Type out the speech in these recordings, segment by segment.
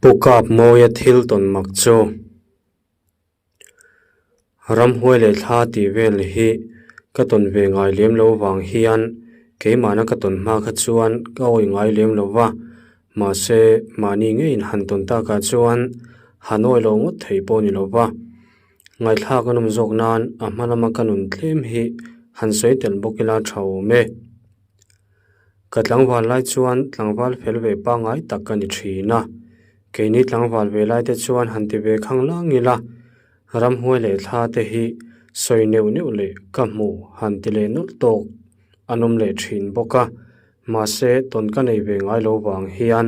Pu Kapmawia thil tawn mak chu ramhuai leh thla tih vel hi ka tawn ve ngai lem lo vang hian keimahna ka tawn hma kha chuan ka awih ngai lem lo va, mahse mahni ngeiin han tawn takah chuan han awih lo ngawt thei pawh a ni lo va. Ngaihthlak a nawm zawk nan a hma lama ka nun tlem hi han sawi tel bawk ila tha awm e. Ka tlangval lai chuan tlangval fel ve pangngai tak ka ni thin a, keini tlangval ve lai te chuan han ti ve khang lang ila, ramhuai leh thla te hi sawi neuh neuh leh ka hmu han ti leh nawlh tawk an awm leh thin bawk a, mahse tawn ka nei ve ngai lo vang hian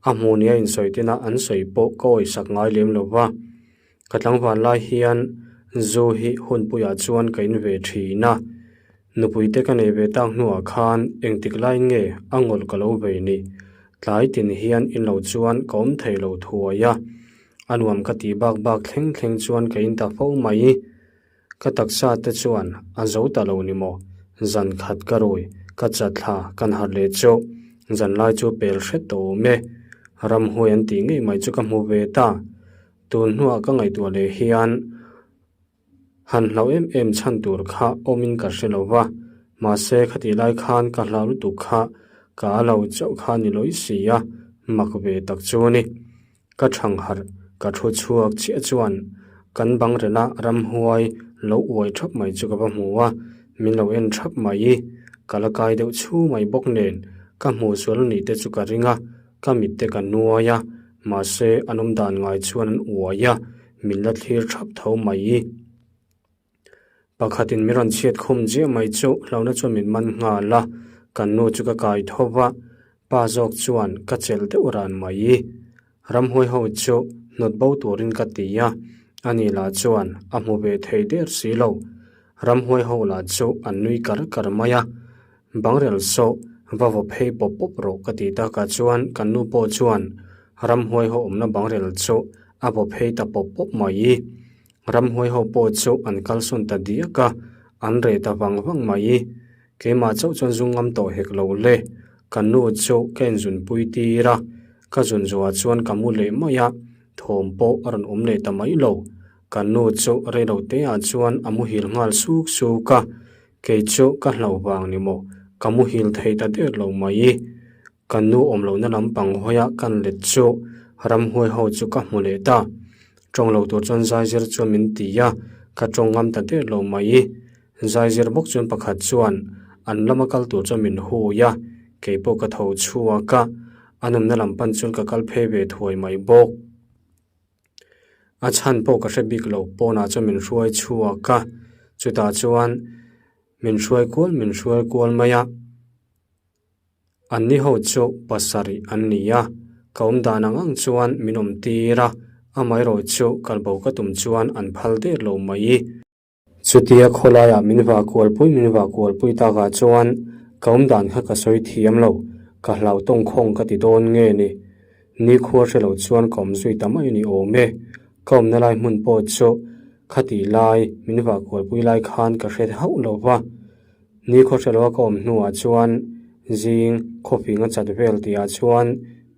a hmu nia insawi tina an sawi pawh ka awisak ngai lem lo va. Ka tlangval lai hian zu hi hunpuiah chuan ka in ve thin a, nupui te ka nei ve tak hnuah khan engtik lai nge a ngawlh ka lo vei ni. Tlai tin hian in lo chuan ka awm thei lo thuai a, a nuam ka tih bak bak thleng thleng chuan ka in ta fo mai. Ka taksa te chuan a zo ta lo ni maw? Zan khat ka rui, ka chatthla kan harh leh chu zan lai chu pel hret tawh awm e. Ramhuai an tih ngei mai chu ka hmu ve ta. Tun hnuah ka ngaihtuah leh hian han hlauh em em chhan tur kha awmin ka hre lo va, mahse khatih lai khan ka hlau lutuk kha ka a lo chauh kha ni lawih si a, mak ve tak chu a ni. Ka thang harh, ka thu chhuak chiah chuan kan bang rela ramhuai lo uai thap mai chu ka va hmu a, min lo en thap mai. Ka la kai deuh chhu mai bawk nen ka hmuh sual a nih te chu ka ring a, ka mit te ka nuai a, mahse an awm dan ngai chuan an uai a, min la thlir thap tho mai. Pakhatin min rawn chhiat khum chiah mai chu hlauhna chuan min man nghal a, kan nu chu ka kai tho va, pa zawk chuan ka chelh deuh ran mai. Ramhuai ho chu hnawt bo turin ka ti a, ani lah chuan a hmu ve thei der si lo. Ramhuai ho lah chu an nui kar kar mai a, Bangrel saw va vaw phei pawp pawp rawh ka ti takah chuan kan nu pawh chuan ramhuai ho awmna bangrel chu a vaw phei ta pawp pawp mai. Ramhuai ho pawh chu an kalsawn ta diak a, an reh ta vang vang mai. Keimah chauh chuan zu ngam tawh hek lo le. Kan nu chu ka inzunpui tir a, ka zun zuah chuan ka mu leh mai a, thawm pawh a rawn awm leh ta mai lo. Kan nu chu reilo teah chuan a muhil nghal suk suk a, Kei chu ka hlauh vang ni maw, ka muhil thei ta der lo mai. Ka nu awm lohna lampang hawia kan let chu ramhuai ho chu ka hmu leh ta. Tawng lo tur chuan zaizir chuan min ti a, ka tawng ngam ta der lo mai. Zaizir bawk chuan pakhat chuan an lama kal tur chuan min hui a, kei pawh ka tho chhuak a, an awmna lam pan chuan ka kal phei ve thuai mai bawk. A chhan pawh ka hre bik lo, pawnah chuan min hruai chhuak a, chutah chuan min hruai kual min hruai kual mai a, an ni ho chu pasarih an ni a, ka awm dan ang ang chuan min awm tir a, amaherawh chu kalbo ka tum chuan an phal der lo mai. Chutia khawlaiah min vah kualpui min vah kualpui takah chuan ka awm dan kha ka sawi thiam lo, ka hlau tawngkhawng ka ti dawn nge ni. Nikhua hre lo chuan ka awm zui ta mai a ni awm e. Ka awmna lai hmun pawh chu khatih lai min vah kualpui lai khan ka hre hauh lo va. Nikhua hre loa ka awm hnuah chuan zing khawfing a chat vel tihah chuan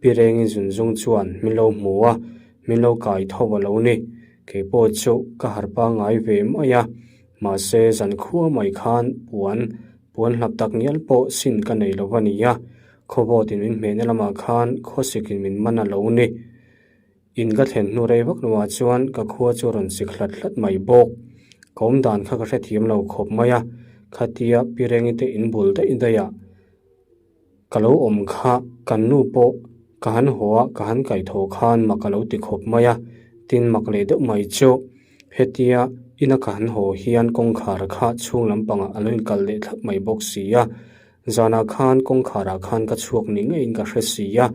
Pi Rengi zunzung chuan min lo hmu a, min lo kai tho a lo ni. Kei pawh chu ka harh pangngai ve mai a, mahse zan khua mai khan puan puan hlap tak ngial pawh sin ka nei lo a ni a, khawvawtin min hmehna lamah khan khawsikin min man a lo ni. In ka thlen hnu rei vak lohah chuan ka khua chu a rawn sik hlat hlat mai bawk. Ka awm dan kha ka hrethiam lo khawp mai a, khatia Pi Rengi te in bul daih daih ah Ka lo awm kha kan nu pawh ka han haw a, ka han kaih thaw khan mak a lo ti khawp mai a, tin mak leh deuh mai chu hetia ina ka han haw hian kawngkhar kha chhung lampangah a lo inkal leh thlap mai bawk si a, zanah khan kawngkharah khan ka chhuak ni ngeiin ka hre si a,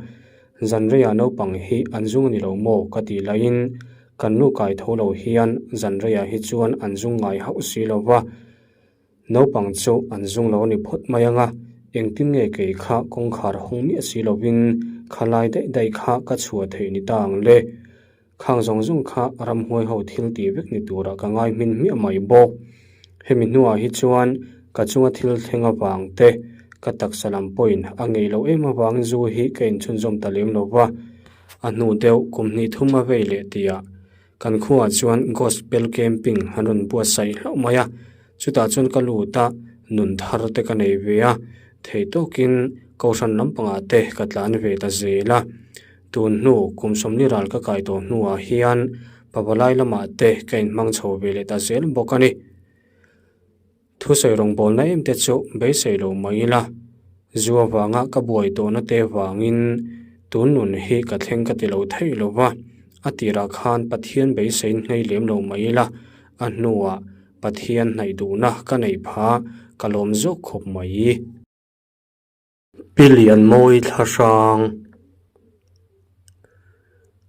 zan reiah naupang hi an zung a ni lo maw ka tih laiin kan nu kai tho lo hian zan reiah hi chuan an zung ngai hauh si lo va. Naupang chu an zung lo a ni phawt mai ang a, engtin nge kei kha kawngkhar hawng miah si lovin khalai daih daih kha ka chhuah theih ni ta ang le. Khang zawng zawng kha ramhuai ho thil tih vek ni turah ka ngai hmin hmiah mai bawk. Hemi hnuah hi chuan ka chunga thil thleng avang te, ka taksa lam pawhin a ngeih loh em avangin zu hi ka inchhunzawm ta lem lo va. A hnu deuh kum hnih thum a vei leh tihah kan khuaah chuan Gospel Camping an rawn buatsaih hlauh mai a, chutah chuan ka lut a, nun thar te ka nei ve a, theih tawkin kohhran lampangah te ka tlan ve ta zel a. Tun hnu kum sawmli ral ka kai tawh hnuah hian pavalai lamah te ka inhmang chho ve leh ta zel bawk a ni. Thusawi rawngbawlna em te chu beisei lo mai ila, zu avanga ka buai tawhna te vangin tun nun hi ka thleng ka ti lo thei lo va, a tirah khan Pathian beiseiin nghei lem lo mai ila, a hnuah Pathian hnaih duhna ka neih pha ka lawm zawk khawp mai. Pi Lianmawi thla hrang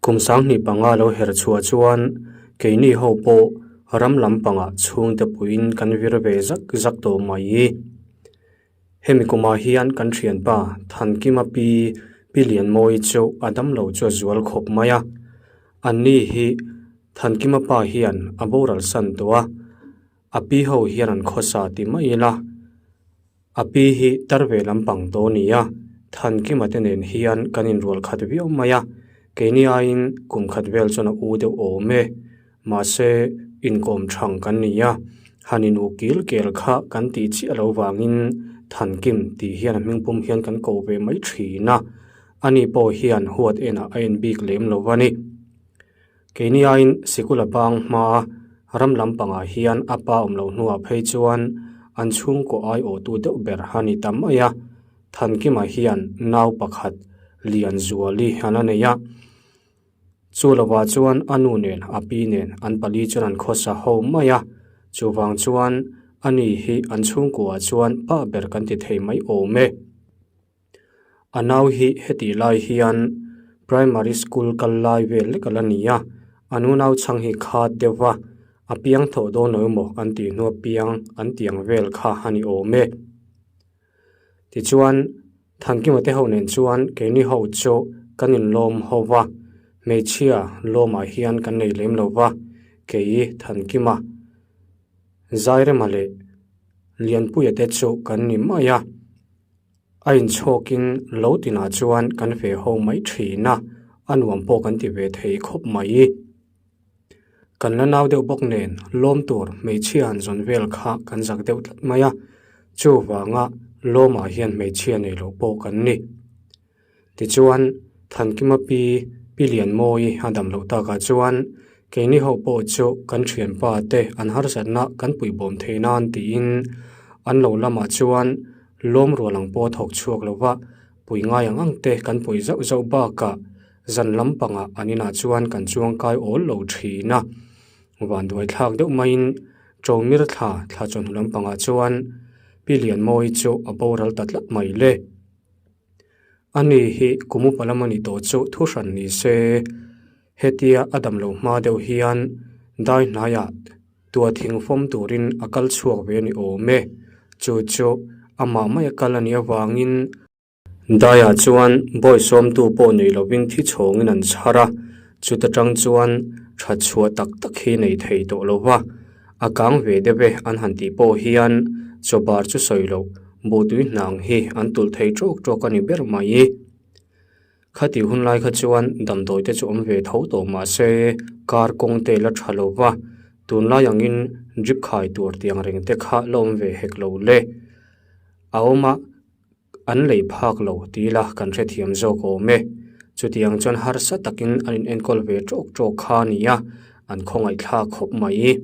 kum sanghnih panga lo her chhuah chuan keini ho pawh ram lampangah chhungte puiin kan vir ve zak zak tawh mai. Hemi kumah hian kan thianpa Thankima pi Pi Lianmawi chu a damlo chu a zual khawp mai a, anni hi Thankima pa hian a boral san tawh a, a pi ho hian an khawsa ti mai ila. A pi hi tar ve lampang tawh a ni a, Thankima te nen hian kan inrual khat viau mai a, keini aiin kum khat vel chuan a u deuh awm e. Mahse, inkawm thang kan ni a, han in u kil kel kha kan tih chiah lo vangin Thankim tih hian a hmingpum hian kan ko ve mai thin a, ani pawh hian huat enah a en bik lem lo a ni. Keini aiin sikul a bang hma ram lampangah hian a pa awm loh hnuah phei chuan an chhungkaw aiawhtu deuh ber a ni ta mai a, Thankima hian nau pakhat Lianzuali a la nei a. Chu lovah chuan a nu nen a pi nen an pali chuan an khawsa ho mai a, chuvang chuan ani hi an chhungkuaah chuan pa ber kan ti thei mai awm e. A nau hi hetih lai hian primary school kal lai vel lek a la ni a, an unau chhang hi khat deuh va, a piang thawh dawn lo emaw an tih hnu a piang an tih ang vel kha a ni awm e. Tichuan, Thankima te ho nen chuan keini ho chu kan inlawm ho va, hmeichhia lawmah hian kan nei lem lo va, kei Thankima, Zairema leh Lianpuia te chu kan ni mai a. A inchhawkin lo tinah chuan kan ve ho mai thin a, a nuam pawh kan ti ve thei khawp mai. Kan la nau deuh bawk nen lawm tur hmeichhia han zawn vel kha kan zak deuh tlat mai a, chuvanga lawmah hian hmeichhia nei loh pawh kan ni. Tichuan, Thankima pi, Pi Lianmawi a dam loh takah chuan keini ho pawh chu kan thianpa te an harsatna kan puihbawm thei nan tiin an lo lamah chuan lawm rual ang pawh a thawk chhuak lo va, pui ngai ang ang te kan pui zauh zauh bakah zan lampangah an inah chuan kan chuangkai awl lo thin a. Vanduai thlak deuh maiin Chawmir thla thla chawhnu lampangah chuan Pi Lianmawi chu a boral ta tlat mai le. Ani hi kum upa lam a ni tawh chu thu hran ni se, hetia a dam lo hma deuh hian dai hnaiah tua thing fawm turin a kal chhuak ve a ni awm e. Chu chu amah mai a kal a nih avangin daiah chuan bawi sawmtu pawh nei lovin thi chhawngin an chhar a, chuta tang chuan that chhuah tak tak hi nei thei tawh lo va. A kang ve deuh e an han tih pawh hian chawbar chu sawi loh buhtui hnang hi an tulh thei tawk tawk a ni ber mai. Khatih hun lai kha chuan damdawi te chu awm ve tho tawh mah se kar kawng te la tha lo va, tunlai angin drip khai tur tiang reng te kha la awm ve hek lo le. A awm a. An lei phak lo ti ila kan hrethiam zawk awm e. Chutiang chuan harsa takin an inenkawl ve tawk tawk kha a ni a, an khawngaihthlak khawp mai.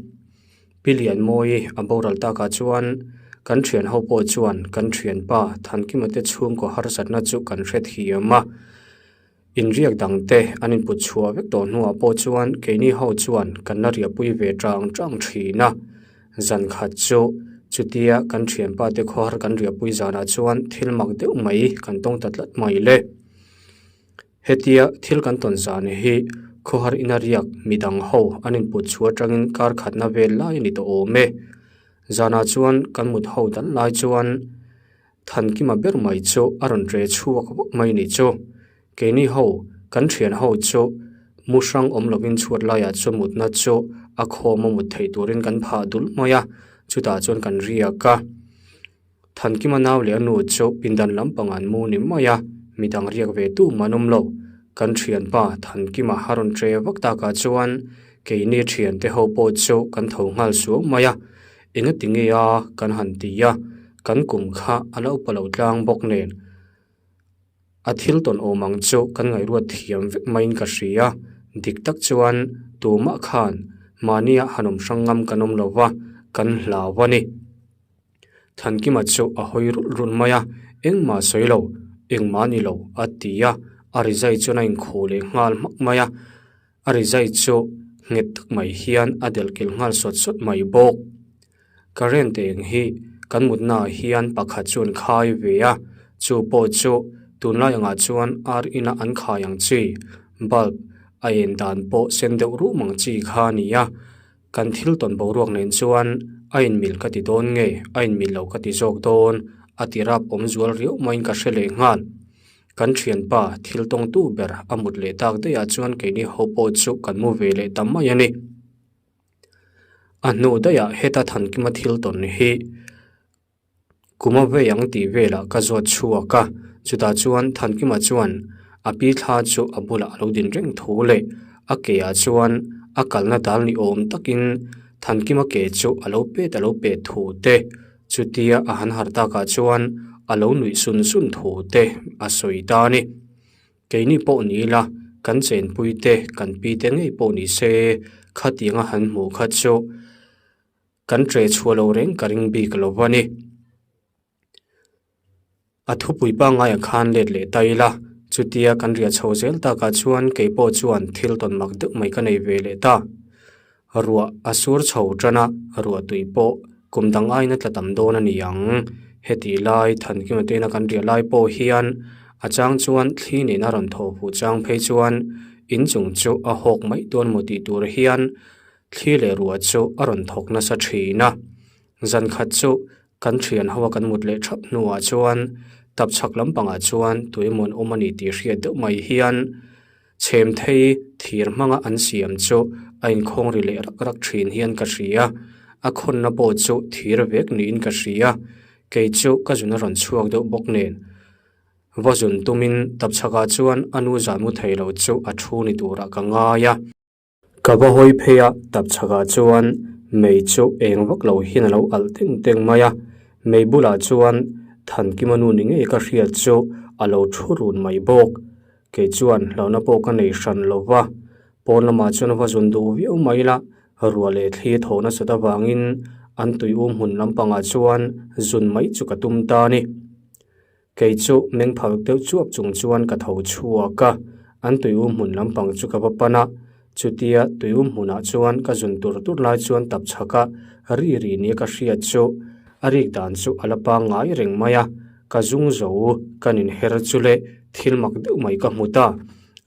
Pi Lianmawi a boral takah chuan kan thian ho pawh chuan kan thianpa Thankima te chhungkaw harsatna chu kan hrethiam a. Inriak dangte an input chhuah vek tawh hnuah pawh chuan keini ho chuan kan la riahpui ve tang tang thin a. Zan khat chu chutia kan thianpa te khawhar kan riahpui zanah chuan thil mak deuh mai kan tawng ta tlat mai le. Hetia thil kan tawn zan hi khawhar ina riak midang ho an input chhuah atangin kar khatna vel lai a ni tawh awm e. Zanah chuan kan mut ho dal lai chuan Thankima ber mai chu a rawn ṭe chhuak vak mai ni chu. Keini ho, kan ṭhian ho chu mu hrang awm lovin chhuat laiah chu mutna chu a khawm a mut theih turin kan phah dul mai a, chutah chuan kan riak a. Thankima nau leh a nu chu pindan lampang an mu ni mai a, midang riak ve tu mah an awm lo. Kan thianpa Thankima a rawn ṭe vak takah chuan keini thiante ho pawh chu kan tho nghal suau mai a, engati nge a kan han ti a, kan kum kha a la upa lo tlang bawk nen. A thil tawn awm ang chu kan ngaihruat thiam vek maiin ka hria, dik tak chuan tumah khan mahnia han awm hrang ngam kan awm lo va, kan hlau a ni. Thankima chu a hawi rulh rulh mai a, engmah sawi lo, engmah ni lo a ti a, a rizai chuan a inkhuh leh nghal hmak mai a, a rizai chu nghet tak mai hian a delh kilh nghal sawt sawt mai bawk. Current eng hi kan mutna ah hian pakhat chu an khai ve a, chu pawh chu tunlai angah chuan ar ina an khai ang chi bulb a en dan pawh sen deuh rum ang chi kha a ni a, kan thil tawn boruak nen chuan a inmil ka ti dawn nge a inmil lo ka ti zawk dawn a ti rap awm zual riau maiin ka hre leh nghal. Kan thianpa thil tawngtu ber a mut leh tak daih ah chuan keini ho pawh chu kan mu ve leh ta mai a ni. A hnu daihah heta Thankima thil tawn hi kuma vei ang tih velah ka zawt chhuak a, chutah chuan Thankima chuan a pi thla chu a bulah a lo din reng thu leh a ke ah chuan a kalna dal ni awm takin Thankima ke chu a lo pet a lo pet thu te, chutia a han harh takah chuan a lo nuih sun sun thu te a sawi ta a ni. Keini pawh ni ila, kan chenpui te, kan pi te ngei pawh ni se, khatianga han hmuh kha chu kan ṭe chhuah lo reng ka ring bik lo va ni. A thupui pangngai-ah khan let leh ta ila, chutia kan riah chho zel takah chuan kei pawh chuan thil tawn mak deuh mai ka nei ve leh ta. Ruah a sur chho tan a, ruah tui pawh kum dang aiin a tla tam dawn a ni ang. Heti lai Thankima tena kan riah lai pawh hian a chang chuan thli nena rawn thaw fuh chang phei chuan inchung chu a hawk mai dawn maw tih tur hian thli leh ruah chu a rawn thawk nasa thin a. Zan khat chu kan thian ho a kan mut leh thap hnuah chuan tapchhak lampangah chuan tuimawn awm a ni tih hriat deuh mai hian Chhem thei thir hmanga an siam chu a inkhawng ri leh rak rak thin hian ka hria. A khawnna pawh chu thir vek niin ka hria. Kei chu ka zun a rawn chhuak deuh bawk nen. Va zun tumin tapchhakah chuan a nu zan mu thei lo chu a thu ni turah ka ngai a. Ka va hawi phei a, tapchhakah chuan mei chu eng vak lo hian a lo alh teng teng mai a. Mei bulah chuan Thankima nu ni ngei ka hriat chu a lo thu run mai bawk. Kei chuan hlauhna pawh ka nei hran lo va, pawn lamah chuan va zun duh viau mai la, ruah leh thli thaw nasat avangin an tui um hmun lampangah chuan zun mai chu ka tum ta a ni. Kei chu meng phal deuh chuap chung chuan ka tho chhuak a, an tui um hmun lampang chu ka va pan a, chutia tui um hmunah chuan ka zun tur tur lai chuan tap chhak a, ri ri nia ka hriat chu a rik dan chu a la pangngai reng mai a. Ka zung zo, kan inher chu le thil mak deuh mai ka hmu ta.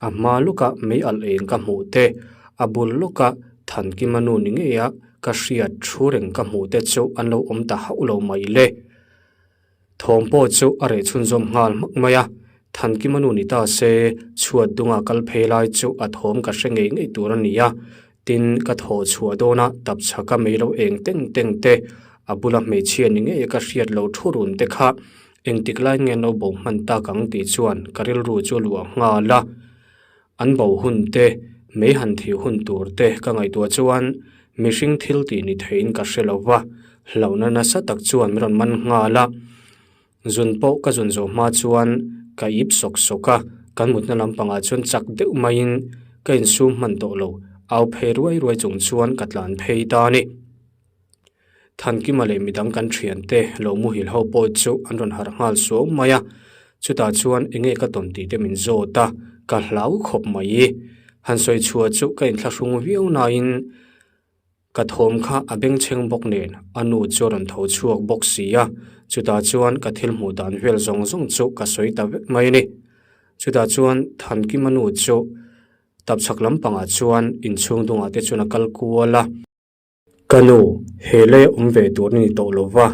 A hma lawka mei alh eng ka hmuh te, a bul lawka Thankima nu ni ngeia ka hriat thu reng ka hmuh te chu an lo awm ta hauh lo mai le. Thawm pawh chu a reh chhunzawm nghal hmak mai a, Thankima nu ni ta se chhuat dunga kal phei lai chu a thawm ka hre ngei ngei tur a ni a, Tin, ka thawh chhuah dawna tapchhaka mei lo eng teng teng te, a bula hmeichhia ni ngei ka hriat lo thu run te kha engtik lai nge an lo bo hman tak ang tih chuan ka rilru chu luah nghal a. An bo hun te, mei han thih hun tur te ka ngaihtuah chuan mihring thil tih ni theiin ka hre lo va, hlauhna nasa tak chuan min rawn man nghal a. Zun pawh ka zun zawh hma chuan ka ip sawk sawk a, kan mutna lampangah chuan chak deuh maiin ka insum hman tawh lo, au phei ruai ruai chung chuan ka tlan phei ta a ni. Thankima leh midang kan thiante lo muhil ho pawh chu an rawn harh nghal suau mai a, chutah chuan enge ka tawn tih te min zawt a, ka hlau khawp mai. Han sawi chhuah chu ka inthlahrung viau nain, Ka thawm kha a bengchheng bawk nen a nu chu a rawn tho chhuak bawk si a, chutah chuan ka thil hmuh dan vel zawng zawng chu ka sawi ta vek mai a ni. Chutah chuan Thankima nu chu tapchhak lampangah chuan inchhung dungah te chuan a kal kual a. Ka nu, he lei a awm ve tur a ni tawh lo va,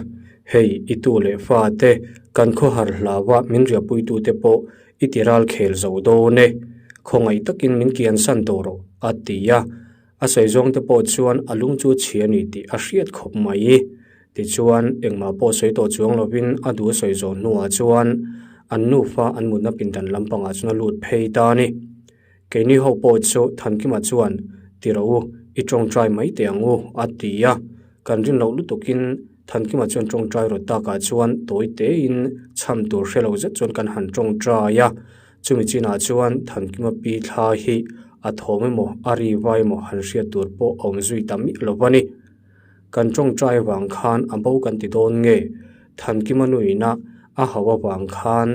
hei i tu leh fa te kan khawhar hlaua min riahpuitute pawh i ti ral khel zo dawn e, khawngaih takin min kiansan tawh rawh, a ti a. A sawi zawng te pawh chuan a lung chu chhia ni tih a hriat khawp mai. Tichuan, engmah pawh sawi tawh chuang lovin a duh sawi zawh hnuah chuan an nufa an mutna pindan lampangah chuan a lut phei ta a ni. Keini ho pawh chu Thankima chuan, Ti rawh u, i tawngtai mai teh ang u, a ti a. Kan rin loh lutukin Thankima chuan tawngtai rawt takah chuan tawi tein chham tur hre lo zet chuan kan han tawngtai a. Chumi chinah chuan Thankima pi thla hi a thawm emaw a ri vai emaw han hriat tur pawh a awm zui ta miah lo a ni. Kan tawngtai vang khan a bo kan ti dawn nge? Thankima nuina a hauh avang khan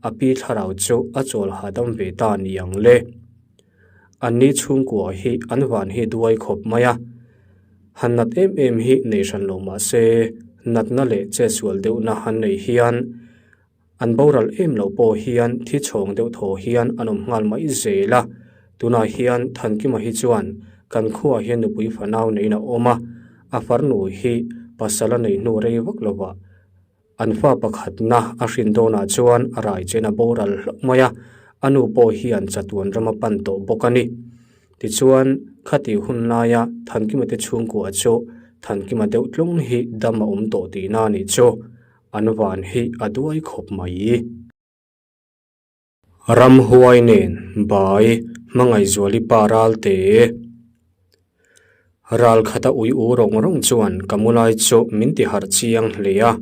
a pi thlarau chu a chawl hahdam ve ta ni ang le. Anni chhungkua hi an van hi duai khawp mai a, han nat em em hi nei hran lo mah se natna leh chetsual deuhna han nei hian An boral em loh pawh hian thi chhawng deuh thaw hian an awm nghal mai zel a, tunah hian Thankima hi chuan kan khuaah hian nupui fanau neiin a awm a, a farnu hi pasal a neih hnu rei vak lovah an fa pakhatna a hrin dawnah chuan a rai chen a boral hlauh mai a, a nu pawh hian chatuan ram a pan tawh bawk a ni. Tichuan, khatih hun laia Thankima te chhungkua chu Thankima deuh tlung hi dam a awm tawh tihna a nih chu. An van hi a duai khawp mai. Ramhuai nen bai Hmangaihzuali pa ralte. Ral khata ui u rawng rawng chuan ka mu lai chu min ti harh chiang hle a.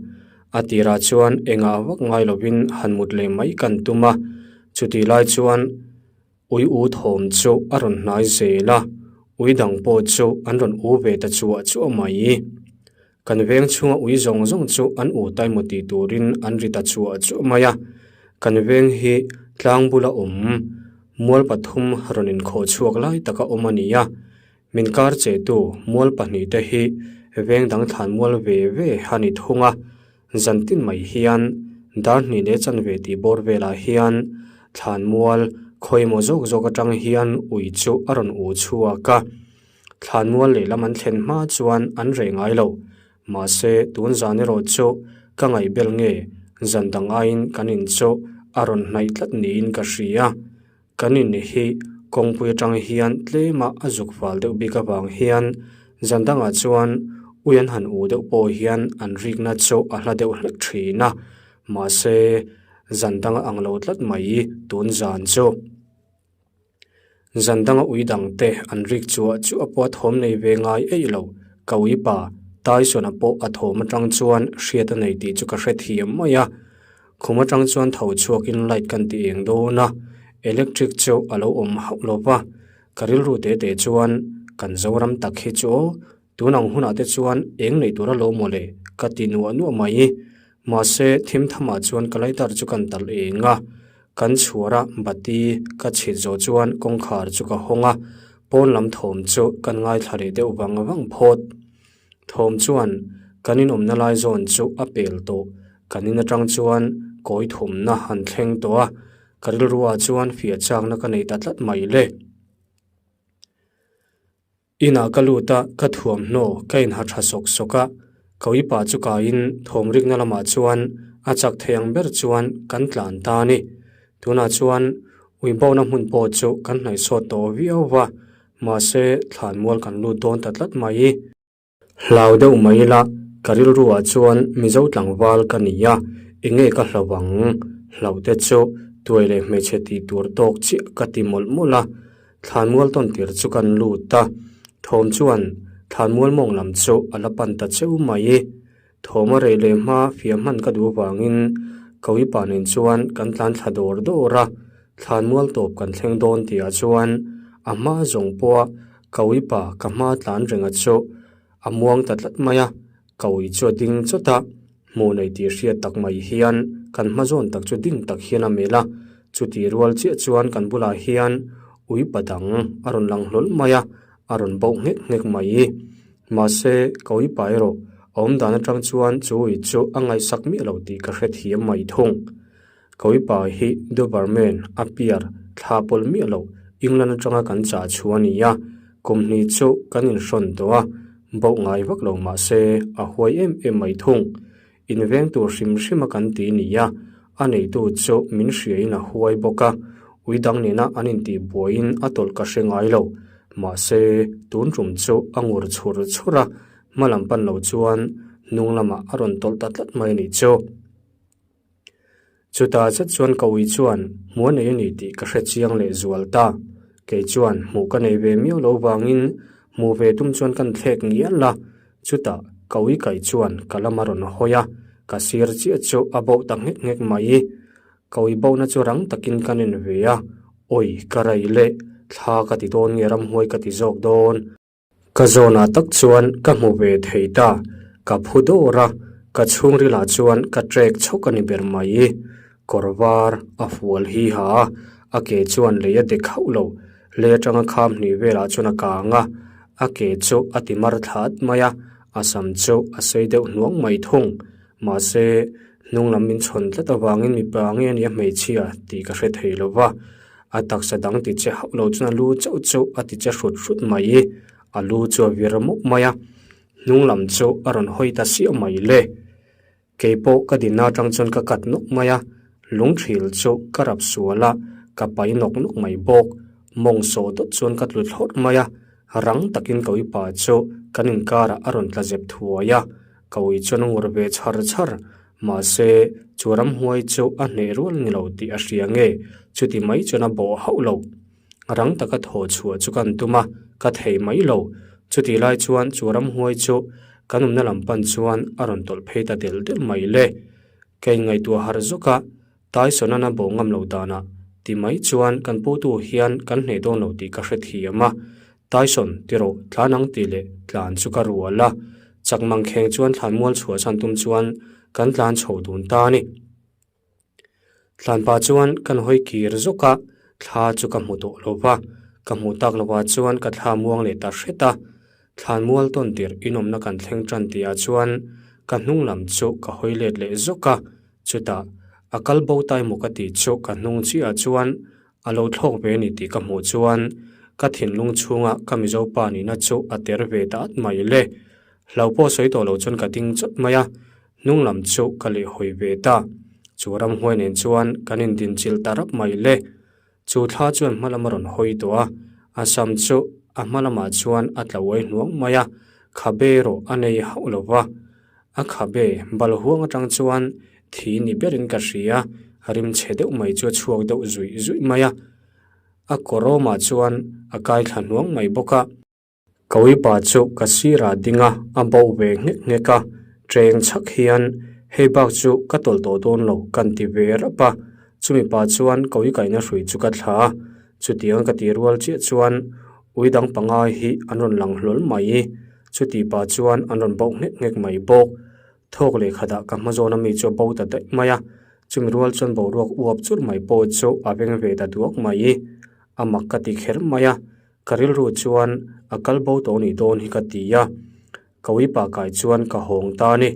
A tirah chuan engah vak ngai lovin han mut leh mai kan tum a. Chutih lai chuan ui u thawm chu a rawn hnai zel a, ui dang pawh chu an rawn u ve ta chuah chuah mai. Kan veng chhunga ui zawng zawng chu an u ta emaw tih turin an ri ta chuah chuah mai a, kan veng hi tlang bula awm mual pathum rawn inkhawh chhuak lai taka awm a ni a, min kar chehtu mual pahnihte hi veng dang thlan mual ve ve a ni thung a, zan tin mai hian dar hnih leh chanve tih bawr velah hian thlan mual khawi emaw zawk zawk atang hian ui chu a rawn u chhuak a. Thlanmual lehlam an thlen hma chuan an reh ngai lo. Mahse, tun zan erawh chu ka ngaihbel nge zan dang aiin kan in chu a rawn hnaih tlat niin ka hria. Kan in hi kawngpui atang hian tlema a zuk fal deuh bik avang hian zan dangah chuan ui an han u deuh pawh hian an rikna chu a hla deuh hlek thin a. Mahse, zan dang a ang lo tlat mai tun zan chu. Zan danga ui dangte an rik chuah chu a pawh a thawm nei ve ngai eih lo. Ka ui pa, Tyson-a pawh a thawm atang chuan hriat a nei tih chu ka hrethiam mai a. Khum atang chuan tho chhuakin light kan ti eng dawn a, electric chu a lo awm hauh lo va. Ka rilru te te chuan kan Zoram tak hi chu aw, tun ang hunah te chuan eng neih tur a lo maw le ka ti nuah nuah mai. Mahse, thim thamah chuan ka lighter chu kan talh eng a. Kan chhuar a, bati ka chhit zawh chuan kawngkhar chu ka hawng a, pawn lam thawm chu kan ngaithla leh deuh vang vang phawt. Thawm chuan kan inawmna lai zawn chu a pel tawh, kan in atang chuan kawi thumna han thleng tawh a, ka rilruah chuan fiah chakna ka nei ta tlat mai le. Inah ka lut a, ka thuamhnaw ka inha tha sawk sawk a, ka uipa chu kaiin thawm rikna lamah chuan a chak thei ang ber chuan kan tlan ta a ni. Tunah chuan uibona hmun pawh chu kan hnaihsawt tawh viau va, mahse thlanmual kan lut dawn ta tlat mai. Hlau deuh mai ila, ka rilruah chuan Mizo tlangval ka ni a, enge ka hlau ang? Hlauh te chu tuai leh hmeichhe tih tur tawk chiah ka ti mawlh mawlh a, thlanmual tawn tir chu kan lut a, thawm chuan thlanmual mawng lam chu a la pan ta cheu mai. Thawm a reh leh hma fiah hman ka duh avangin ka uipa nen chuan kan tlan thla dawr dawr a, thlanmual tawp kan thleng dawn tihah chuan a hma zawng pawha ka uipa ka hma tlan renga chu a muang ta tlat mai a, ka ui chu a ding chawt a, hmuh nei tih hriat tak mai hian kan hma zawn tak chu ding tak hian a melh a, chutih rual chiah chuan kan bulah hian uipa dang a rawn lang hlawl mai a, a rawn bauh nghek nghek mai. Mahse, ka uipa erawh a awm dan atang chuan chu ui chu a ngaihsak miah lo tih ka hrethiam mai thung. Ka uipa hi Doberman a piar thla pawlh miah lo England atanga kan chah chhu a ni a, kum hnih chu kan inhrawn tawh a, bauh ngai vak lo mahse a huai em em mai thung. Inveng tur hrim hrim a kan ti ni a, a neitu chu min hriain a huai bawk a, ui dang nena an intih buaiin a tawlh ka hre ngai lo. Mahse, tun tum chu a ngur chhur chhur a, hma lam pan lo chuan hnung lamah a rawn tawlh ta tlat mai a nih chu. Chutah zet chuan ka ui chuan hmuh a nei a ni tih ka hre chiang leh zual ta. Kei chuan hmuh ka nei ve miau lo vangin hmuh ve tum chuan kan thlek ngial a, chutah ka ui kai chuan ka lam a rawn hawi a, ka sir chiah chu a boh ta nghek nghek mai. Ka ui bohna chu rang takin ka nen ve a, awi ka rai leh thla ka ti dawn nge ramhuai ka ti zawk dawn. Ka zawnah tak chuan ka hmu ve thei ta, ka phu dawr a, ka chhungrilah chuan ka trek chhawk a ni ber mai. Kawr var a fual hi ha a, a ke chuan lei a dek hauh lo, lei atanga kham hnih velah chuan a kang a, a ke chu a ti mar thla at mai a, a sam chu a sei deuh hnuang mai thung. Mahse, hnung lam min chhawn tlat avangin mipa nge nia hmeichhia tih ka hre thei lo va, a taksa dang ti che hauh lo chuan a lu chauh chu a ti che hrut hrut mai. A lu chu a vir mawp mai a, hnung lam chu a rawn hawi ta siah mai le. Kei pawh ka dinna atang chuan ka kat nawk mai a, lungthil chu ka rap sual a, ka pai nawk nawk mai bawk. Mawng sawh dawt chuan ka tlu thlawrh mai a, rang takin ka uipa chu kan inkarah a rawn tla zep thuai a, Ka ui chuan a ngur ve chhar chhar, mahse chu ramhuai chu a hneh rual ni lo tih a hria nge, chuti mai chuan a bawh hauh lo. Rang taka thaw chhuah chu kan tum a, ka thei mai lo. Chutih lai chuan chu ramhuai chu kan awmna lam pan chuan a rawn tawlh phei ta del del mai le. Ka inngaihtuah harh zawk a, Tyson-a'n a bawh ngam lo danah ti mai chuan kan putu hian kan hneh dawn lo tih ka hrethiam a. Tyson, ti rawh, tlan ang tih leh tlan chu ka rual a. Chak mangkheng chuan thlan mual chhuah chhan tum chuan kan tlan chho dun ta a ni. Tlan pah chuan kan hawi kir zawk a, thla chu ka hmu tawh lo va. Ka hmuh tak lovah chuan ka thla muang leh ta hret a. Thlan mual tawn tirh inawmna kan thleng tan tihah chuan ka hnung lam chu ka hawi let leh zawk a. Chutah, a kal bo tai maw ka tih chu ka hnung chiah chuan a lo thlawk ve a ni tih ka hmuh chuan ka thinlung chhunga ka Mizo pa nihna chu a ter ve ta at mai le. Hlau pawh sawi tawh lo chuan ka ding chawt mai a, hnung lam chu ka leh hawi ve ta. Chu ramhuai nen chuan kan indinchilh ta rap mai le. Chu thla chuan hma lam a rawn hawi tawh a, a sam chu a hma lamah chuan a tla uai hnuang mai a, khabe erawh a nei hauh lo va. A khabe bal huang atang chuan thi ni berin ka hria, rim chhe deuh mai chu a chhuak deuh zuih zuih mai a, a kawrawmah chuan a kai thla hnuang mai bawk a. Ka uipa chu ka sirah ding a, a bauh ve nghek nghek a, ṭeng chhak hian hei bak chu ka tawlh tawh dawn lo kan ti ve rap a, chumi pa chuan ka ui kaihna hrui chu ka thla a, chutiang ka ti rual chiah chuan ui dang panga hi an rawn lang hlawl mai, chuti pa chuan an rawn bauh nghek nghek mai bawk. Thawk leh khatah ka hma zawn ami chu a bo ta daih mai a, chumi rual chuan boruak uap churh mai pawh chu a veng ve ta duak mai, a mak ka ti kher mai a. Ka rilru chuan a kal bo tawh nih dawn hi ka ti a, ka uipa kai chuan ka hawng ta a ni,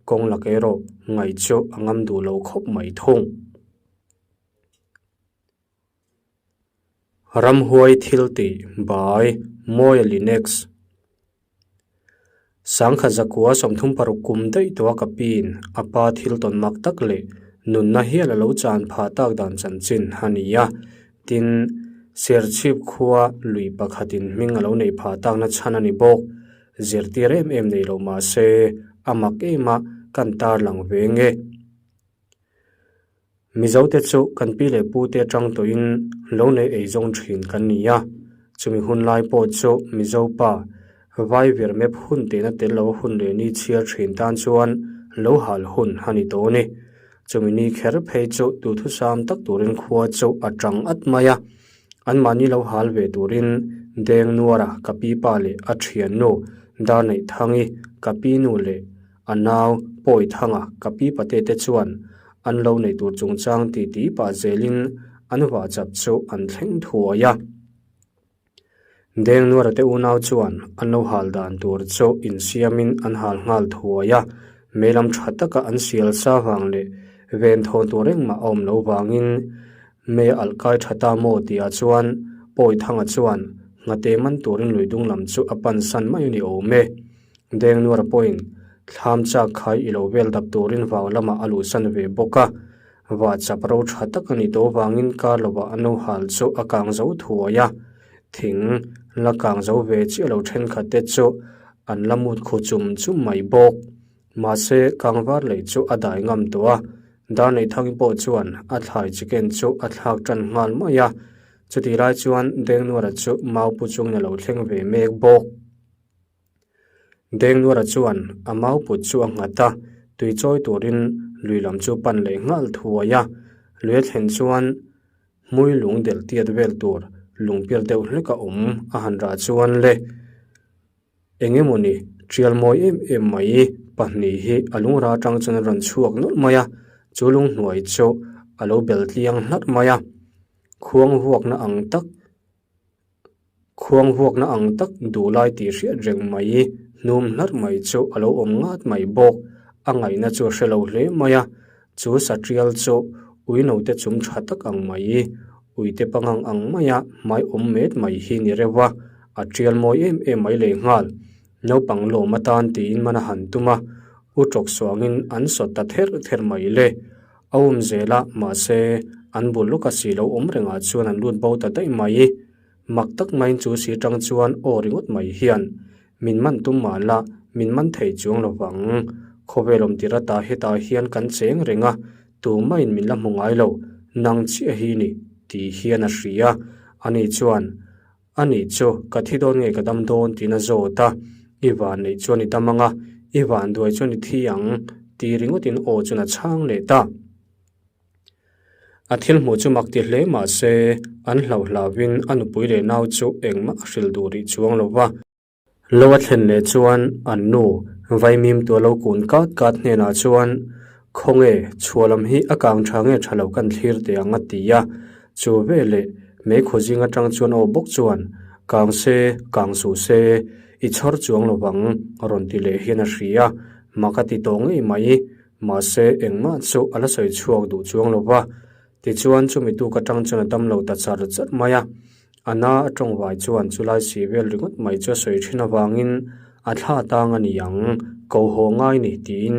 kawng lak erawh ngaih chu a ngam duh lo khawp mai thung. Ramhuai thil tih by Mawia Linex. Sangkhat zakua 36 kum daih tawha ka piin a pa thil tawn mak tak leh nunna hial a lo chan phah tak dan chanchin a ni a. Tin, Serchhip khua lui pakhatin hming a lo neih phah takna chhan a ni bawk. Zirtir em em nei lo mah se a mak em a kan tarlang ve nge. Mizote chu kan pi leh pute atang tawhin lo nei ei zawng thin kan ni a, chumi hun lai pawh chu Mizo pa vai vir mep hun tehna tel lo hun leh ni chhiar thin tan chuan lo hal hun a ni tawh a ni. Chumi ni kher phei chu duhthusam tak turin khua chu a tang at mai a, anmahni lo hal ve turin Deng Nuara ka pi pa leh a thiannu Darneihthangi ka pi nu leh A nau, Pawi Thanga, ka pi pate te chuan an lo nei tur chungchang ti ti pah zelin an vah chap chu an thleng thuai a. Dengnuara te unau chuan an lo hal dan tur chu insiamin an hal nghal thuai a, meilam tha taka an sial sa vang leh venthawn tur engmah a awm lo vangin mei a alh kai tha ta maw tihah chuan Pawi Thanga chuan nghate man turin lui dung lam chu a pansan mai a ni awm e. Dengnuar pawhin thlam chak khai i lo vel dap turin vau lamah a luhsan ve bawk a, vah chap ro tha tak a ni tawh vangin kar lovah a no hal chu a kang zo thuai a, thing la kang zo ve chiah lo thenkhat te chu an la mut khu chum chum mai bawk. Mahse, kangvar lei chu a dai ngam tawh a, Darneithangi pawh chuan a thlai chicken chu a thlak tan nghal mai a. Chutih lai chuan Dengnuara chu mau pu chungin a lo thleng ve mek bawk. Dengnuara chuan a mau put chu a nghat a, tui chawi turin lui lam chu pan leh nghal thuai a. Lui a thlen chuan hmui lung delh tiat vel tur lungpir deuh hlek a awm a han rah chuan le. Eng emawni tial mawi em em mai pahnih hi a lungra atang chuan a rawn chhuak nawlh mai a, chu lunghnuai chu a lo bel tliang hlarh mai a, khuang vuakna ang tak khuang vuakna ang tak duh lai tih hriat reng mai hnum hlarh mai chu a lo awm ngat mai bawk, a ngaihna chu a hre lo hle mai a. Chu satrial chu ui note chum tha tak ang mai, uite pangang ang maia hmai awm met mai hi ni reuh a, a tial mawi em em mai leh nghal. Naupang lawm atan tiin man a han tum a, u tawk suangin an sawt ta ther ther mai le. A um zel a, mahse, an bul lawka si lo awm rengah chuan an lut bo ta daih mai. Mak tak maiin chu si tang chuan aw ringawt mai hian min man tum mah la, min man thei chuang lo vang. Khawvel awm tir ata hetah hian kan cheng reng a, tumah-in min la hmu ngai lo, nang chiah hi ni, tih hian a hria. Ani chuan, Ani chu, ka thi dawn nge ka dam dawn tiin a zawt a, I van neih chuan i dam ang a, i van duai chuan i thi ang, ti ringawtin aw chuan a chhang leh ta. A thil hmuh chu mak ti hle mah se, an hlauhlauhin a nupui leh nau chu engmah a hrilh duh rih chuang lo va. Lo a thlen leh chuan an nu vaimim tua lo kun kat kat hnenah chuan, Khawnge, chhuah lam hi a kang tha nge tha lo kan thlir teh ang a ti a. Chu veleh meikhaw zing atang chuan aw bawk chuan, Kang se, kang suh se, i chhawr chuang lo vang, rawn ti leh hian a hria. Mak a ti tawh ngei mai. Mahse, engmah chu a la sawi chhuak duh chuang lo va. Tichuan, chumi tuk atang chuan a dam lo ta char char mai a. A na a tawngvai chuan chulai si vel ringawt mai chu a sawi thin avangin a thla tang a ni ang, ko haw ngai ni tiin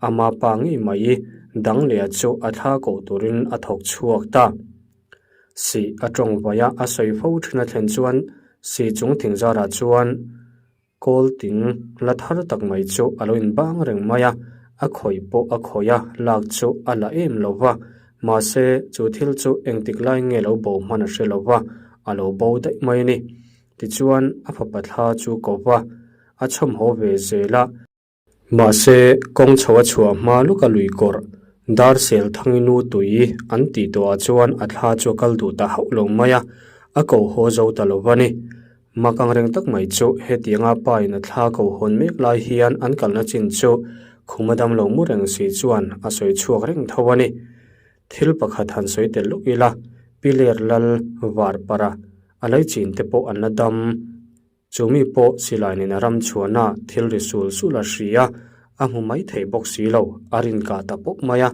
ama pa ngei mai dang leh chu a thla koh turin a thawk chhuak ta. Sih a tawngvai a a sawi fo thin a thlen chuan sih chung thingzarah chuan Kawl ting la thar tak mai chu a lo inbang reng mai a, a khawih pawh a khawih a, lak chu a la em lo va. Mahse, chu thil chu engtik lai nge lo bo hman a hre lo va, a lo bo daih mai a ni. Tichuan, a fapa thla chu ko va, a chhawmhaw ve zel a. Mahse, kawng chho a chhuah hma lawka lui kawrh, dar sel thangi nu tui an tih tawhah chuan a thla chu a kal duh ta hauh lo mai a, a ko haw zo ta lo va ni. Mak ang reng tak mai chu hetianga pa in a thla ko hawn mek lai hian an kalna chin chu khuma dam lo mu reng si chuan a sawi chhuak reng tho a ni. Thil pakhat han sawi tel lawk ila, Piler Lal Varpara a laichin te pawh an la dam. Chu mi pawh silai nen a ram chhuahna thil ri sul sul a hria, a hmu mai thei bawk si lo, a rin kah ta pawp mai a.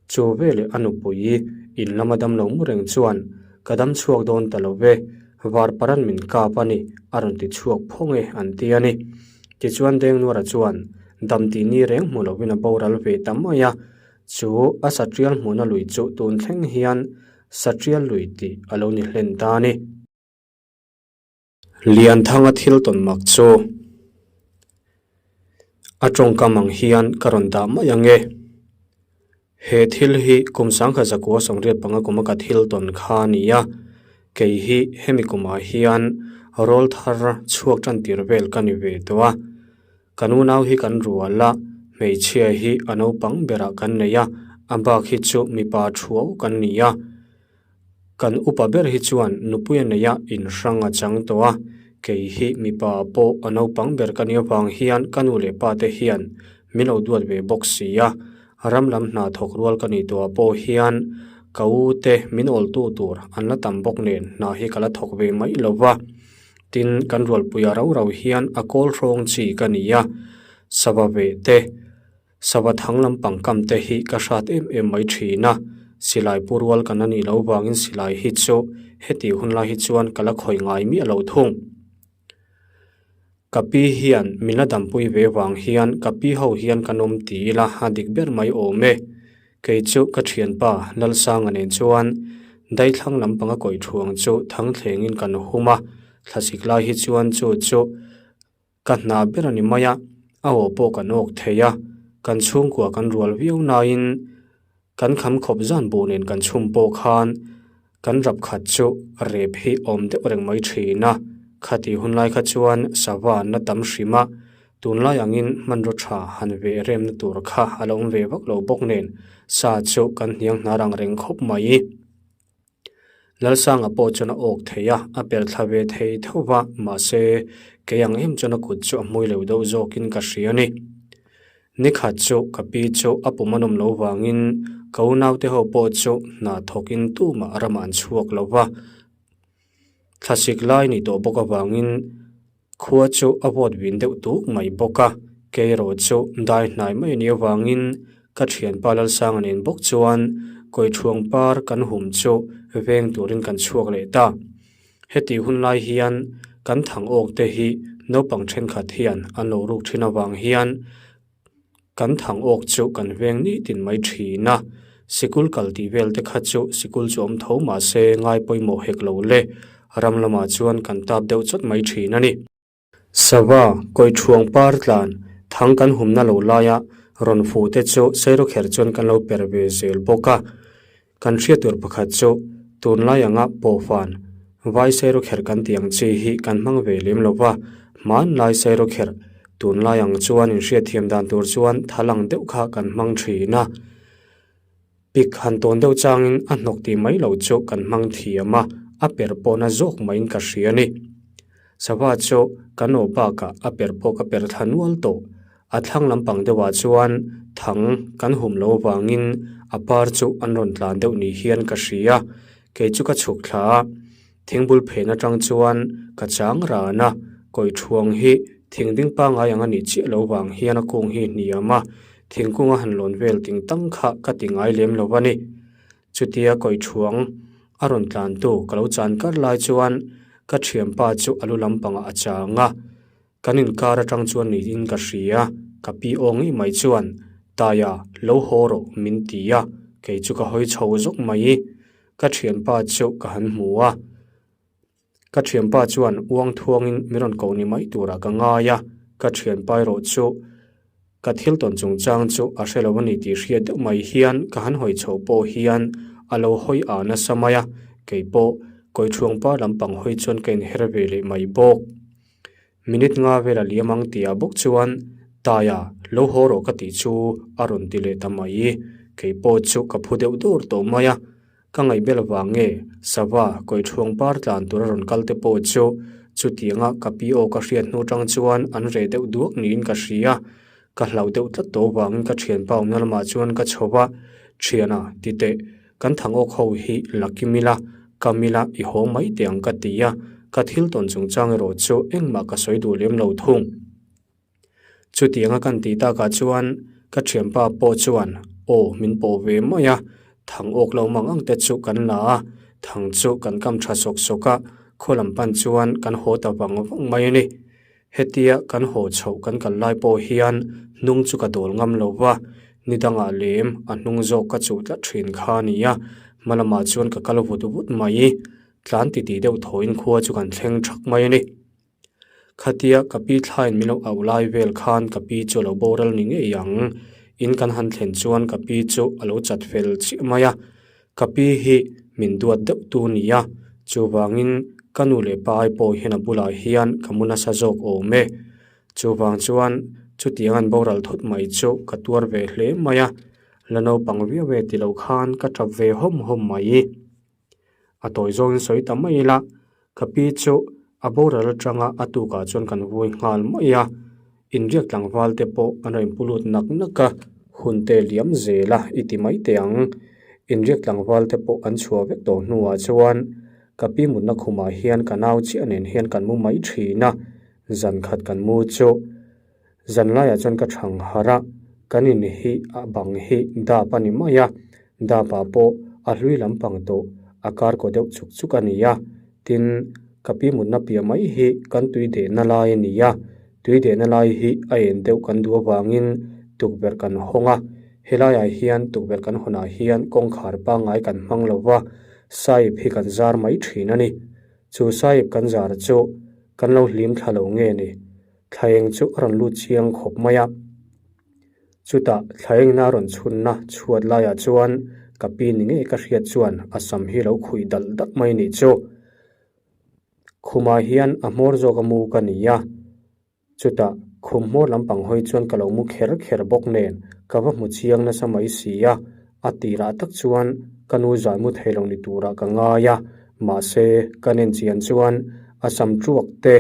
Chu veleh a nupui in lama dam lo mu reng chuan, Ka dam chhuak dawn ta lo ve, varparan min kap a ni, a rawn ti chhuak phawng e, an ti a ni. Tichuan Dengnuara chuan dam tih ni reng hmu lovin a boral ve ta mai a. Chu a satrial hmuhna lui chu tun thleng hian satrial lui tih a lo ni hlen ta a ni. Lianthanga thil tawn mak chu a tawngkam ang hian ka rawn dah mai ang e. He thil hi kum sangkhat zakua sawmriat panga kuma ka thil tawn kha a ni a, kei hi hemi kumah hian rawl thar chhuak tan tir vel ka ni ve tawh a. Kan unau hi kan rual a, hmeichhia hi a naupang berah kan nei a, a bak hi chu mipa thuau kan ni a. Kan upa ber hi chuan nupui a neih a inhrang a chang tawh a, kei hi mipa pawh a naupang ber ka nih avang hian ka nu leh pa te hian min lo duat ve bawk si a, ram lam hna thawk rual ka nih tawhah pawh hian ka u te min awltu tur an la tam bawk nen hna hi ka la thawk ve mai lo va. Tin, kan rualpuia rau rau hian a kawl hrawng chi ka ni a, sava veh te, Sava thang lampang kam te hi ka hrat em em mai thin a, silai pu rual kan a nih loh vangin silai hi chu heti hun lai hi chuan ka la khawi ngai miah lo thung. Ka pi hian min la dampui ve vang hian ka pi ho hian ka nawm ti ila a dik ber mai awm e. Kei chu ka thianpa Lalsanga nen chuan daithlang lampang a kawih thuang chu thangthlengin kan hum a, thlasik lai hi chuan chu chu Ka hna ber a ni mai a, a aw pawh kan awk thei a, kan chhungkua kan rual viau nain kan kham khawp zan buh nen kan chhum pawh khan Kan rap khat chu rep hi awm deuh reng mai thin a, khatih hun lai kha chuan sava an la tam hrim a, tunlai angin hmanraw tha han veh remna tur kha a lo awm ve vak lo bawk nen sa chu kan hniang hnar ang reng khawp mai. Lalsanga pawh chuan a awk thei a, a per thla ve thei tho va, mahse kei ang em chuan a kut chu a hmui lo deuh zawkin ka hria a ni. Nikhat chu ka pi chu a pum a nawm lo vangin ka unaute ho pawh chu hna thawkin tumah ramah an chhuak lo va, thlasik lai ni tawh bawk avangin khua chu a vawt vin deuh tuk mai bawk a, kei erawh chu dai hnai mai a nih avangin ka thianpa Lalsanga nen bawk chuan Kawithuang par kan hum chu veng turin kan chhuak leh ta. Heti hun lai hian kan thang awk te hi naupang thenkhat hian an lo ruk thin avang hian kan thang awk chu kan veng ni tin mai thin a. Sikul kal tih vel te kha chu sikul chu awm tho mah se ngai pawimawh hek lo le, ram lamah chuan kan tap deuh chawt mai thin a ni. Sava, kawithuang par tlan, thang kan humna lo laia rawn fuh te chu Sairawkherh chuan kan lo per ve zel bawk a. Kan hriat tur pakhat chu tunlai anga pawhfan vai Sairawkherh kan tih ang chi hi kan hmang ve lem lo va, hmanlai Sairawkherh tunlai ang chuan inhriatthiam dan tur chuan thal ang deuh kha kan hmang thin a. Pik han tawn deuh changin a hnawk tih mai lo chu kan hmang thiam a, a per pawhna zawk maiin ka hria a ni. Sava chu kan aw bakah a per pawh ka per thla nual tawh. A thlang lampang deuhah chuan thang kan hum lo avangin a par chu an rawn tlan deuh ni hian ka hria. Kei chu ka chhuk thla a, Thingbul phen atang chuan ka chang ran a, kawithuang hi thing ding pangngai ang a nih chiah lo vang hian a kung hi hniam a, thingkung a han lawn vel ting tang kha ka ti ngai lem lo a ni. Chutia kawithuang a rawn tlantu ka lo chan kar lai chuan ka thianpa chu a lu lampangah a chang a. Kan inkar atang chuan niin ka hria, ka pi aw ngei mai chuan, Taia, lo haw rawh, min ti a, kei chu ka hawi chho zawk mai. Ka thianpa chu ka han hmu a, ka thianpa chuan uang thuangin min rawn ko ni mai turah ka ngai a, ka thianpa erawh chu ka thil tawn chungchang chu a hre lo a ni tih hriat deuh mai hian ka han hawi chhoh pawh hian a lo hawi a nasa mai a, kei pawh Kawithuangpa lampang hawi chuan ka inher ve leh mai bawk. Minute nga vel a liam ang tih ah bawk chuan Taia lo haw rawh ka tih chu a rawn ti leh ta mai. Kei pawh chu ka phu deuh dur tawh mai a, ka ngaihbel vang nge Sava kawithuang par tlan tur a rawn kal te pawh chu chutianga ka pi aw ka hriat hnu tang chuan an reh deuh duak niin ka hria. Ka hlauh deuh tlat tawh vangin ka thianpa awmna lamah chuan ka chho va, Thiana, ti teh, kan thangawk ho hi la kim ila, kam ila i haw mai teh ang ka ti a, ka thil tawn chungchang erawh chu engmah ka sawi duh lem lo thung. Chutianga kan tih takah chuan ka thianpa pawh chuan aw min pawh ve mai a, thangawk lo mang ang te chu kan la a, thang chu kan kam tha sawk sawk a, khaw lam pan chuan kan haw ta vang vang mai a ni. Hetia kan haw chhoh kan kal lai pawh hian hnung chu ka dawl ngam lo va, ni dangah lem a hnung zawk ka chuh tlat thin kha a ni a, hma lamah chuan ka kal vut vut mai. Tlan titih deuh thawiin khua chu kan thleng thak mai a ni. Khatia ka pi thlain min lo auh lai vel khan ka pi chu a lo boral ni ngei ang. In kan han thlen chuan ka pi chu a lo chat fel chiah mai a. Ka pi hi min duat deuh tu nia, chuvangin ka nu leh pa ai pawh hian a bulah hian ka mu nasa zawk awm e. Chuvang chuan chutiang an boral thut mai chu ka tuar ve hle mai a, la naupang viau e ti lo khan ka tap ve hawm hawm mai. A tawi zawngin sawi ta mai ila, ka pi chu a boral atanga a tukah chuan kan vui nghal mai a, inriak tlangval te pawh an rawn pu lut nak nak a, hun te liam zel a i ti mai teh ang. Inriak tlangval te pawh an chhuah vek tawh hnuah chuan ka pi mutna khumah hian ka nau chiah nen hian kan mu mai thin a, zan khat kan mu chu zan laiah chuan ka thang harh a, kan in hi a bang hi dap a ni mai a, dap ah pawh a hlui lampang tawh a kar kaw deuh chuk chuk a ni a, tin ka pi mutna piah mai hi kan tui dehna lai a ni a, tui dehna lai hi a en deuh kan duh avangin tukverh kan hawng a, helaiah hian tukverh kan hawnah hian kawngkhar pangngai kan hmang lo va, sahip hi kan zar mai thin a ni. Chu sahip kan zar chu kan lo hlim thla lo nge ni? Thlaeng chu a rawn lut chiang khawp mai a. Chutah thlaengna a rawn chhunna chhuat laiah chuan Ka pi ni ngei ka hriat chuan a sam hi lo khuih dalh dalh mai nih chu. Khumah hian a hmawr zawk a mu ka ni a. Chutah khum hmawr lampang hawi chuan ka lo mu kher kher bawk nen ka va hmu chiang nasa mai si a, a tirah tak chuan ka nu zan mu thei lo ni turah ka ngai a, mahse ka nen chian chuan a sam tuak te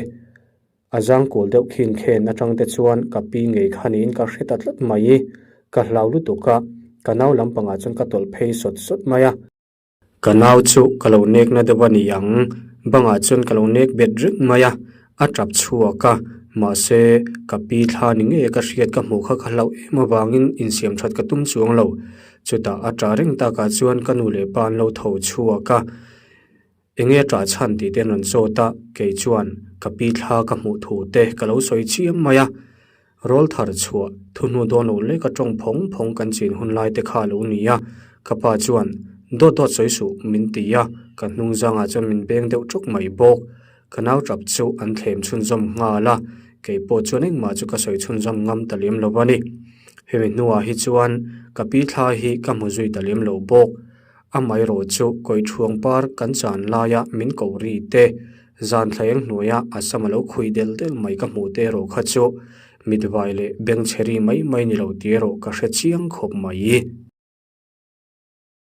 a zang kual deuh khin khen atang te chuan ka pi ngei kha niin ka hre ta tlat mai, ka hlau lutuk a, ka nau lampangah chuan ka tawlh phei sawt sawt mai a. Ka nau chu ka lo nek na deuh a ni ang, bangah chuan ka lo nek bet reng mai a, a tap chhuak a, mahse ka pi thla ni ngei ka hriat ka hmuh kha ka hlauh em avangin insiam that ka tum chuang lo. Chutah a tah reng takah chuan ka nu leh pa an lo tho chhuak a, enge a tah chhan tih te an rawn zawt a, kei chuan ka pi thla ka hmuh thu te ka lo sawi chiam mai a. Rawl thar chhuah thu hnu dawn loh leka tawng phawng phawng kan chin hun lai te kha a lo ni a, ka pa chuan dawt dawt sawi suh min ti a, ka hnung zangah chuan min beng deuh ṭawk mai bawk. Ka nau ṭap chu an thlem chhunzawm nghal a, kei pawh chuan engmah chu ka sawi chhunzawm ngam ta lem lo a ni. Hemi hnuah hi chuan ka pi thla hi ka hmu zui ta lem lo bawk. Amaherawh chu Kawithuang par kan chan laia min ko ri te, zan thlaeng hnuaia a sam a lo khuih del del mai ka hmuh te erawh kha chu mitvai leh bengchhe ri mai mai ni lo tih erawh ka hre chiang khawp mai.